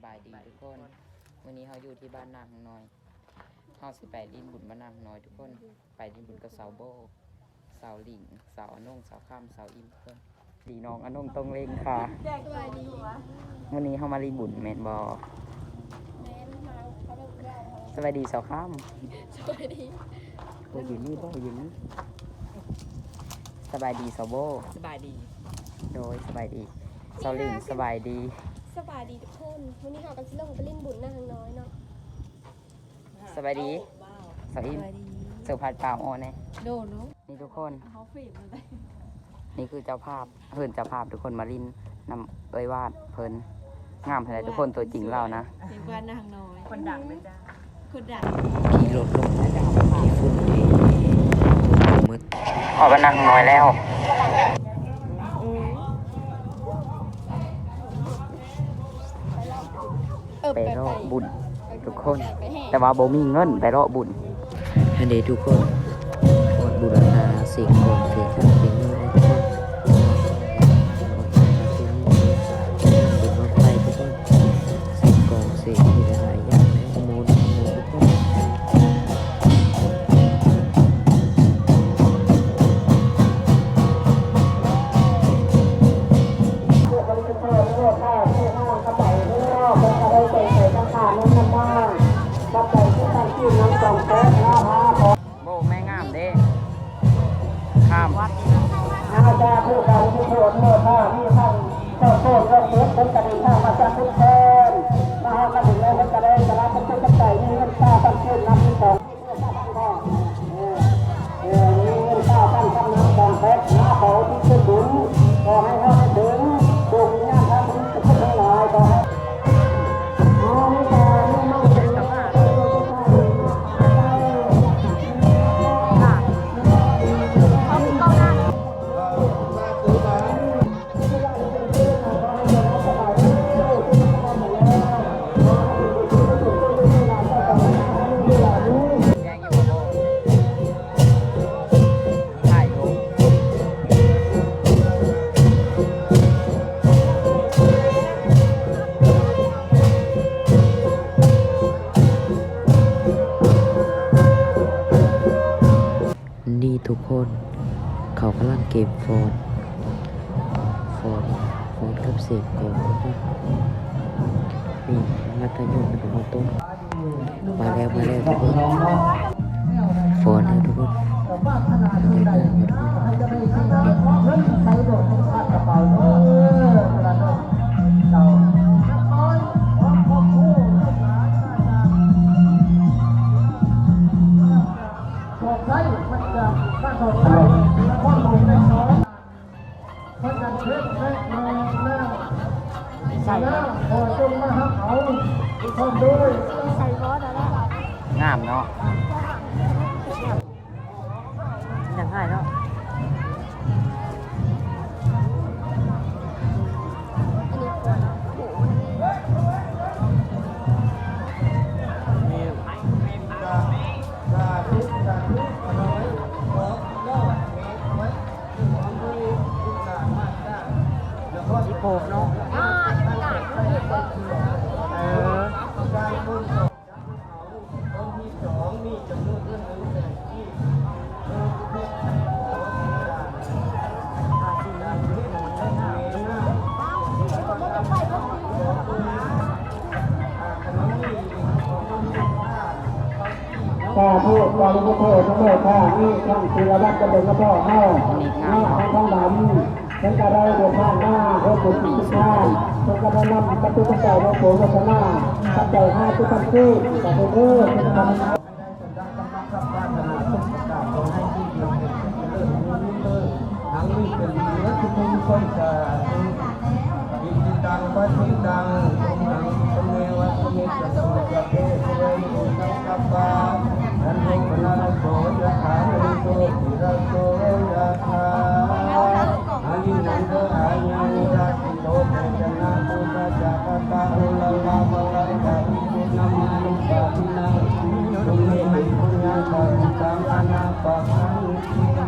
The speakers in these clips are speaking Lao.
ສະບາຍດີທຸກຄົນ ມື້ນີ້ເຮົາຢູ່ທີ່ບ້ານນາງນ້ອຍ ເຮົາຊິໄປຫຼິ້ນບຸນບ້ານນາງນ້ອຍທຸກຄົນ ໄປຫຼິ້ນບຸນກັບສາວໂບ ສາວຫຼິງ ສາວອານົງ ສາວຄຳ ສາວອີ່ມ ທຸກຄົນ ດີນ້ອງອານົງຕ້ອງເລັ່ງຄ່າ ສະບາຍດີ ມື້ນີ້ເຮົາມາຫຼິ້ນບຸນແມ່ນບໍ່? ແມ່ນ ມາເຄົາລົບເຈົ້າ ສະບາຍດີສາວຄຳ ສະບາຍດີ ບໍ່ຢູ່ນີ້ ບໍ່ຢູ່ນີ້ ສະບາຍດີສາວໂບ ສະບາຍດີ ໂດຍ ສະບາຍດີ ສາວຫຼິງ ສະບາຍດີ ສະບາຍດີທຸກຄົນ ມື້ນີ້ເຮົາກໍຊິລົງໄປຫຼິ້ນບຸນນາງນ້ອຍເນາະ ສະບາຍດີ ສາວອີ່ມ ສະບາຍດີ ເຊີນພາດປາວອອກແດ່ ໂດ ໂດ ນີ້ທຸກຄົນ ເຮົາເຟມເລີຍ ນີ້ຄືເຈົ້າພາບ ເຮືອນເຈົ້າພາບ ທຸກຄົນມາຫຼິ້ນນຳເອື້ອຍວາດເພິ່ນ ງາມເທົ່າໃດທຸກຄົນ ຕົວຈິງລາວນະ ເອີຍ ເພິ່ນວ່ານາງນ້ອຍ ຄົນດັງເລີຍຈ້າ ຄົນດັງ ຂີ່ລົດລົງ ຂີ້ຝຸ່ນເດ້ ມືດ ອອກບ້ານນາງນ້ອຍແລ້ວ ເອີ ໄປເລາະບຸນທຸກຄົນ ແຕ່ວ່າບໍ່ມີເງິນໄປເລາະບຸນ ຫັ້ນເດ້ທຸກຄົນ ບຸນລະກາ ເສງກອງ ເສງສັກ ເສງມື ທຸກຄົນ ບຸນບັ້ງໄຟທຸກຄົນ ເສງກອງ ເສງມີຫຼາຍໆຢ່າງ ໂມນ ໂມນທຸກຄົນ ໂອ້ ແມ່ງາມເດ້ ຂ້າມ ນີ້ທຸກຄົນ ເຂົາກຳລັງເກມຟອນ ຟອນ ຟອນກັບເສງກອງທຸກຄົນ ນີ້ມັດທະຍົມ ແລ້ວກໍ ມາແລ້ວ ມາແລ້ວທຸກຄົນ ຟ້ອນເດີທຸກຄົນ ເດີໜ້າມາທຸກຄົນ ຂອບໃຊ້ມາຈາກນະຄອນຫຼວງນະຄອນ ເພິ່ນກໍເຮັດແມ່ນແລ້ວ ໃສ່ແລ້ວ ຂໍຈົ່ງມາຮັບເອົາ ພ້ອມດ້ວຍ ໃສ່ບໍ່ໄດ້ແລ້ວ ງາມເນາະ ຢ່າງງ່າຍເນາະ ສາທຸ ສາທຸ ທີ່ໂພກເນາະ ເອີ ສາທຸ ຂໍອະນຸໂມທະນາ ມີທ່ານສິລະວັດ ຈະເປັນມາພໍ່ເຮົາ ເນາະ ທາງດຳ ເພິ່ນກໍໄດ້ເດີນທາງມາຮ່ວມບຸນສາທຸທານ ເພິ່ນກໍໄດ້ນຳປະຕູປັດໄຈຫຼວງປູ່ວັດທະນາ ປັດໄຈຫ້າສິບພັນກີບ ສາທຸເດີ ເພິ່ນກໍນຳ ທັງນີ້ເປັນເໜືອທຸກຄົນ ສາທຸ ອິທິຕັງ ປະຕິຕັງ ທຸມຫັງ ສຸເມວະ ສະມິດຕະໂຕ ສັບເພ ສະເວ ຕຸສັງ ສັບປາ ຈັນໂທ ປະນະລະໂສ ຍະຖາ ມະນີ ໂຊຕິລະໂສ ຍະຖາ ອະລິນັນທະ ອາຍັນ ຍະຕິ ໂຕ ເພ ຈະນະ ປຸດທະ ຈາກະຕະ ໂອລະລະ ວະລະ ຈະ ວິ ສຸນະ ມານຸ ປາ ທິ ນັງ ຕຸ ເມ ຕິ ປຸນຍັງ ພະ ຕຸ ຕັງ ອະນາ ປະ ຄັນ ຕິ ສາ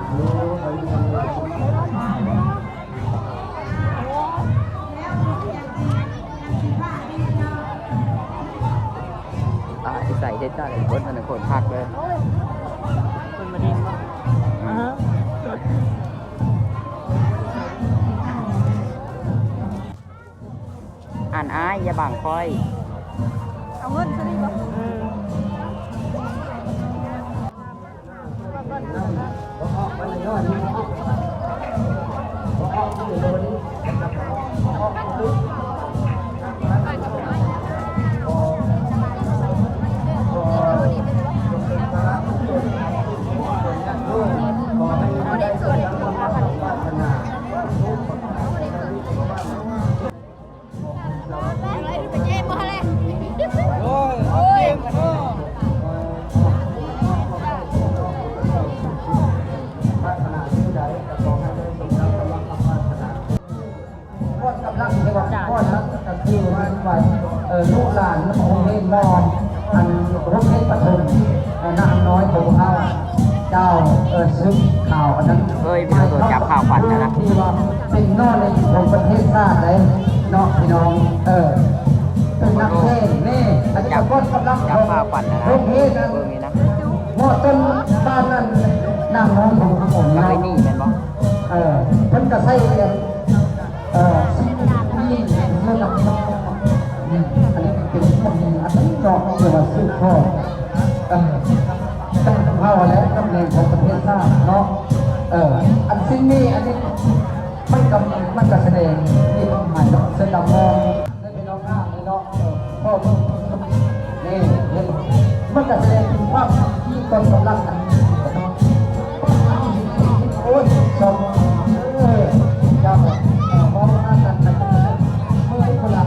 ທຸ ອາຍຸ ວັນ ໂນ ສຸ ຂັງ ພະ ລັງ ສາ ທິ ພະ ລັງ ສາ ທິ ພະ ລັງ ສາ ທິ ພະ ລັງ ໃສ່ເຮັດໄດ້ເບິດ ອັນນັ້ນຄົນຄັກເລີຍ. ເພິ່ນມາດິນບໍ່? ອືມ ອັນອ້າຍ ຢ່າບັງຂ້ອຍ. ເອົາເງິນຊະນີ້ບໍ່? ເອີ. ກຳລັງທີ່ວ່າ ກໍຄືວ່າ ເອີ ລູກຫຼານໂຮງຮຽນມອນ ອັນໂຮງຮຽນປະຖົມ ເອີ ນາງນ້ອຍຂອງເຮົາ ເຈົ້າ ເອີ ຊຶກຂ່າວອັນນັ້ນ ເອີຍ ມີໂທລະສັບຂ່າວຂວັນນະ ທີ່ວ່າເປັນໜໍ່ໜຶ່ງຂອງປະເທດຊາດໄດ໋ເນາະ ພີ່ນ້ອງ. ເອີ ເປັນນັກແສດງແນ່ ອັນນີ້ກໍກຳລັງຂອງໂຮງຮຽນນັ້ນ ເບິ່ງນີ້ນະ ໝໍ້ຕົ້ນບ້ານນັ້ນ ນາງນ້ອຍຂອງເຮົານີ້ເນາະ ເອີ ເພິ່ນກໍໃສ່ ເອີ ຊິງນີ້ເພື່ອນຳ ອັນນີ້ເປັນຄົນອັນນີ້ເນາະ ເອີ້ນວ່າສືບທອດ ເອີ ເຜົ່າ ແລະ ຕຳແໜ່ງຂອງປະເທດຊາດເນາະ. ເອີ ອັນສິ່ງນີ້ ອັນນີ້ມັນກໍ ມັນກໍສະແດງມີຄວາມໝາຍເນາະ ເສື້ອດຳມອງ ເດີພີ່ນ້ອງເນາະ ເອີ ພໍ່ເບິ່ງ ນີ້ເຫັນ ມັນກະສະແດງເຖິງຄວາມມີຕົ້ນກຳລັງອັນ ໂອ້ຍ ຊົມ ເອີ ເຈົ້າ ເອີ ເວົ້າຫາກັນໄປ ເມື່ອຍພຸ້ນລະ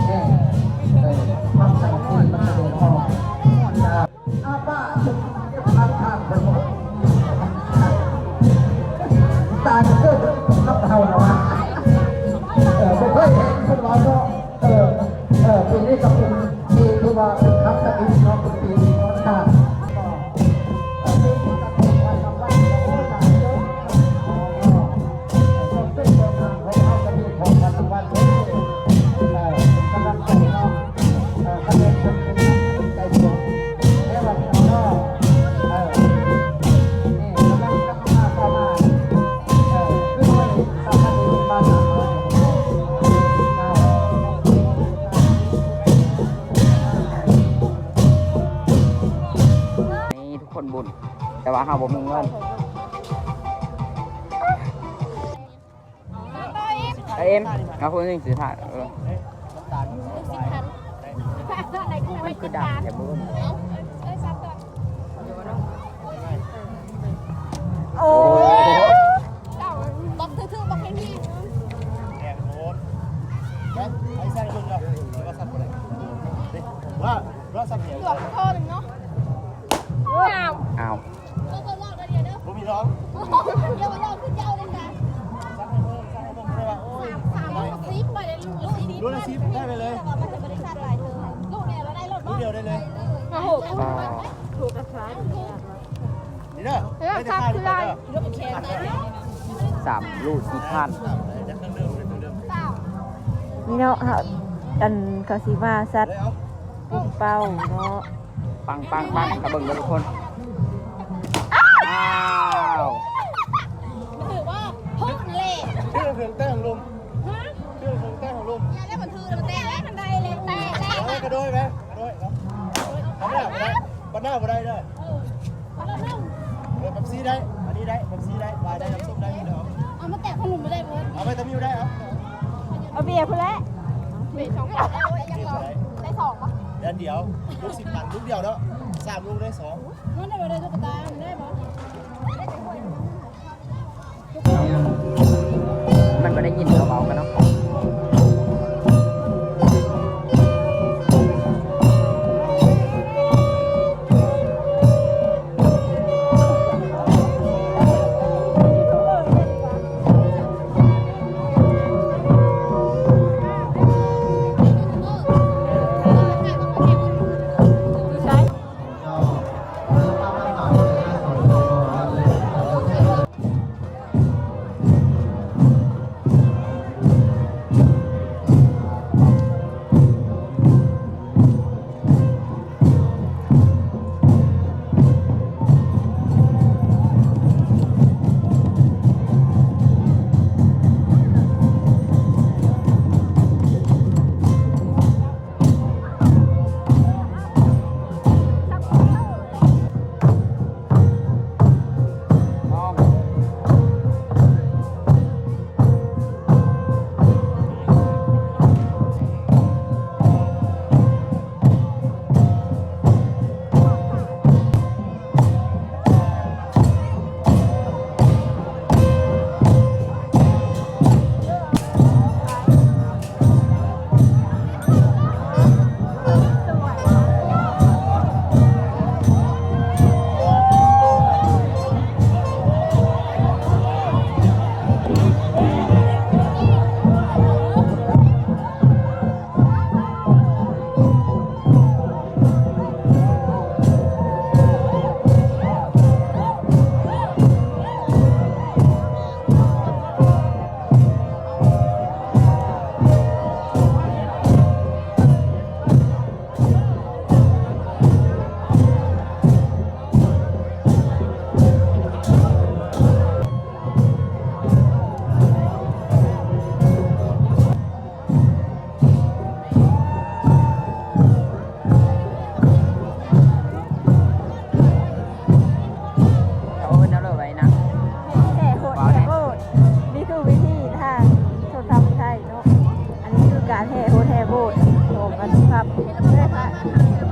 ແນ່ ເອີ ຄວາມສາມັກຄີມັນສະແດງອອກ ອາ ອາປ້າ ທາງທາງເພິ່ນ ຕາຍເກີດກັບເຮົາລະວະ ເອີ ບໍ່ເຄີຍເຫັນເພິ່ນວ່າເນາະ. ເອີ ເອີ ປີນີ້ກໍເປັນປີທີ່ວ່າເປັນຄັກສະອິດເນາະ ເປັນປີທີ່ມີໂອກາດ ເອີ ປີນີ້ກໍເປັນວັນລາງວັນ ເອີ ເປັນຕົ້ນທາງຂອງເຮົາກໍມີຂອງວັນລາງວັນ ເອີ ເປັນກຳລັງໃຈເນາະ ເອີ ຄະແນນເພິ່ນເປັນໃຈເພິ່ນ ແຕ່ວ່າເນາະ ເອີ ນີ້ກຳລັງ ນີ້ທຸກຄົນບຸນ ແຕ່ວ່າເຮົາບໍ່ມີເງິນ. ເອັມ ເອົາຄົນໜຶ່ງຊິຖ່າຍ ເອີ ມັນຄືດຳແທ້ເບິ່ງ ໂອ້ຍ ບັກຖືກໆ ບັກແຮງດີ ແຮງໂພດ ໄປໃສ່ເບິ່ງເນາະ ວ່າສັ່ນບໍ່ໄດ້ ວ່າ ວ່າສັ່ນແຮງ ເກືອບຂໍ້ໜຶ່ງເນາະ ງາມ ອ້າວ ບໍ່ມີດອກ ດຽວ ດຽວຄືເຈົ້າເດ້ນະ ສາມ ສາມ ສາມ ສາມ ສາມ ລູກສິບໄປເລີຍ ລູກສິບ ລູກສິບໄດ້ໄປເລີຍ ແຕ່ວ່າມັນເປັນບໍລິສັດຫຼາຍເທື່ອ ລູກດຽວໄດ້ໂລດ ລູກດຽວໄດ້ເລີຍ ໂອ້ໂຫ ຖືກກະຊາຍ ນີ້ເດີ ເອີ ໄດ້ແຕ່ຄ່ານີ້ໄປເດີ ສາມລູກສີ່ພັນ ນີ້ເນາະ ເຮົາ ອັນ ເຂົາຊິວ່າສັດປຸ້ມເປົ້າເນາະ ປັງໆໆ ກະເບິ່ງເດີທຸກຄົນ ອ້າວ ມັນຖືວ່າ ເພິ່ນແຫຼະ ເຄື່ອງເທິງແຕ່ງລົມ ຮະ ເຄື່ອງເທິງແຕ່ງລົມ ຢ່າໄດ້ມັນຖືແລ້ວ ມັນແຕກແລ້ວ ມັນໄດ້ແລ້ວ ແຕກແລ້ວ ເອົາໄວ້ກະໂດຍໄວ້ ໂດຍ ບັດໜ້າບໍ່ໄດ້ ບັດໜ້າບໍ່ໄດ້ເດີ ເອີ ເປັບຊີໄດ້ ອັນນີ້ໄດ້ ເປັບຊີໄດ້ ວາຍໄດ້ ນ້ຳສົ້ມໄດ້ ເອົາມາແຕກຂະໜົມບໍ່ໄດ້ເບີດ ເອົາໄວ້ຕະມິວໄດ້ ເອົາ ເອົາເບຍພຸ້ນແຫຼະ ເບຍສອງ ໄດ້ສອງບໍ່ ດຽວ ລູກສິບພັນ ລູກດຽວເນາະ ສາມລູກໄດ້ສອງ ມັນໄດ້ບໍ່ ໄດ້ຕຸກກະຕາ ມັນໄດ້ບໍ່ ມັນບໍ່ໄດ້ຍິນເຂົາເວົ້າກັນເນາະ. ເ ຄັບ ເອີຍ ພະ